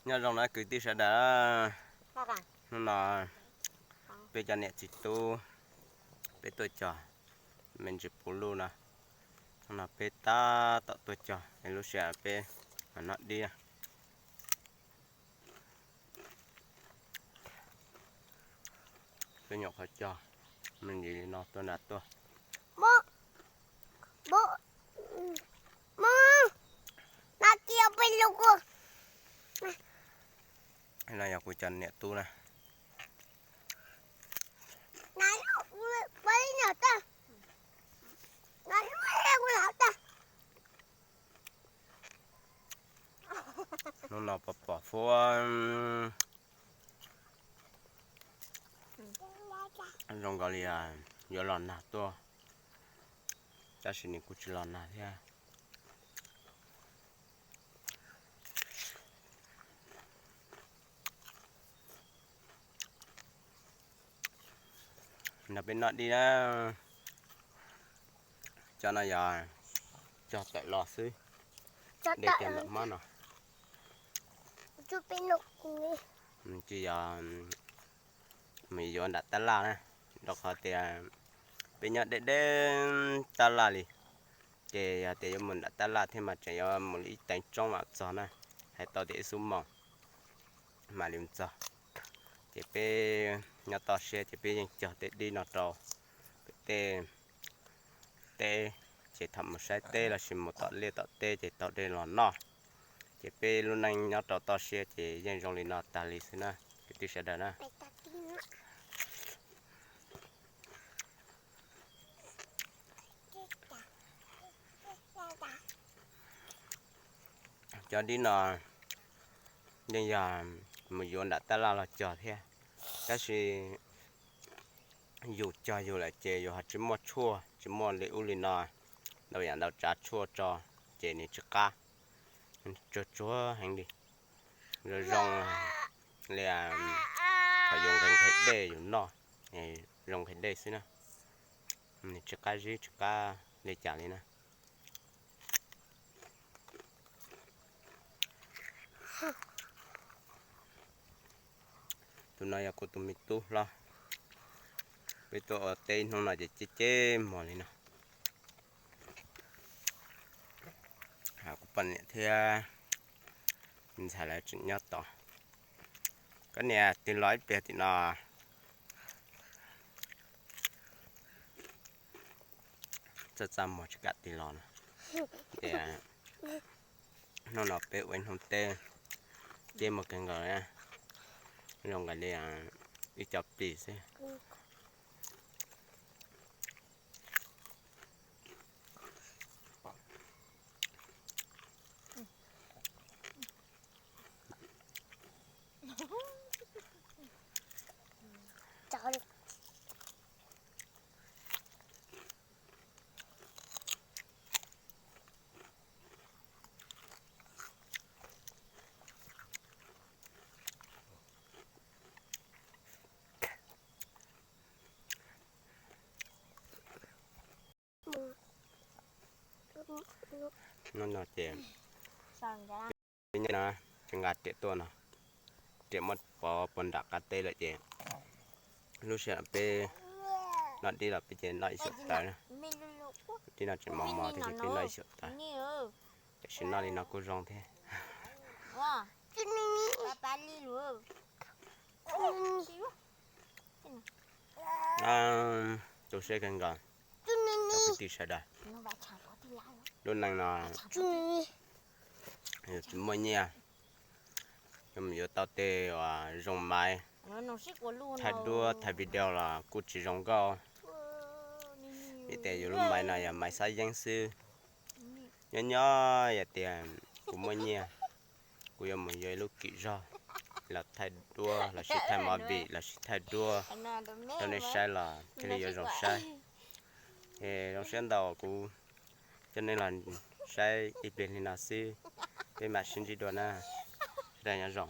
Nyob zoo na kwv tij sawv daws, hnub no peb cov niam txiv tub peb tuaj cog me ntsis puv luj no. Hnub no peb tab tom tuaj cog es lub sij hawm peb mam noj dib. Peb nyuam qhuav cog me ntsis li no tuaj nram tuaj. No yog kuv cov niam tub na. Hnub no pom pom huab zoo nkaus li yuav los nag tuaj, tab sis nws kuj tsis los nag thiab. No peb noj dib na. Cov no yog cog tawm los xwb, de kiag ntawm hmab no. Tsis yog mus yuav nram tab laj na, rau qhov tias peb nyob deb deb tab laj li, ces yog tias yuav mus nram tab laj thiab mas tseem yuav mus li ib teev tsoob mam txog na, hais tau tias ib xuab moos mam li mus txog. Ces peb nyob toj siab ces peb yeej cog tej dib no rau pem tej teb, ces thaum mus saib teb lossis mus tom liaj tom teb ces tau dej los noj. Ces peb lub neej nyob rau toj siab ces yeej zoo li no tag li xwb na kwv tij sawv daws na. Cov dib no yeej yog mus yuav nram tab laj los cog thiab, tab sis yus cog yus lawm ces yus ho tsis muaj tshuaj tsis muaj li ub li no, ntau yam ntau tsav tshuaj tso, ces nws tsis qab, tsuag tsuag heev li. Zoo zoo li thaum yus nqhis nqhis dej yus noj, zoo nqhis dej xwb na, nws tsis qab zib tsis qab li cas li na. Tus no yog kuv tus me tub hlob, peb tuaj ua teb ib hnub no ces ceb ceb mos li no. Kuv poj niam thiab ntxhais lawv tseem nyob tod. Koj niam, tig los ib pliag tim no. Txaj txaj muag tsis kam tig los no. Ces hnub no peb ua ib hnub teb, ceb mos kawg nkaus, zoo nkaus li ib co plis xwb. Hnub no ces peb nyob no, tseem nqa riam tuaj no, riam muab pov puag nram qab teb lawm ces lub sij hawm peb noj dib los peb ces noj ib xyuam tawv na. Dib no tseem mos mos thiab ces peb noj ib xyuam tawv. Tam sim noj li no kuj zoo thiab. Tu siab kawg nkaus cov kwv tij sawv daws. Lub neej no yus tsis muaj nyiaj, yuav mus yuav tau tej uas zoo maiv, thaij duab thaij video los kuj tsis zoo nkauj. Vim tias yus lub maiv no yog maiv xab yeeb xwb. Nyob nyob yog tias kuv muaj nyiaj, kuv yuav mus yuav ib lub kim zog los thaij duab lossis thaij movie lossis thaij duab rau nej saib los thiaj li yuav zoo saib. Es zoo siab ntau kuv coj nej los saib ib pliag li no xwb, peb mam sib ntsib dua na. Sawv daws nyob zoo.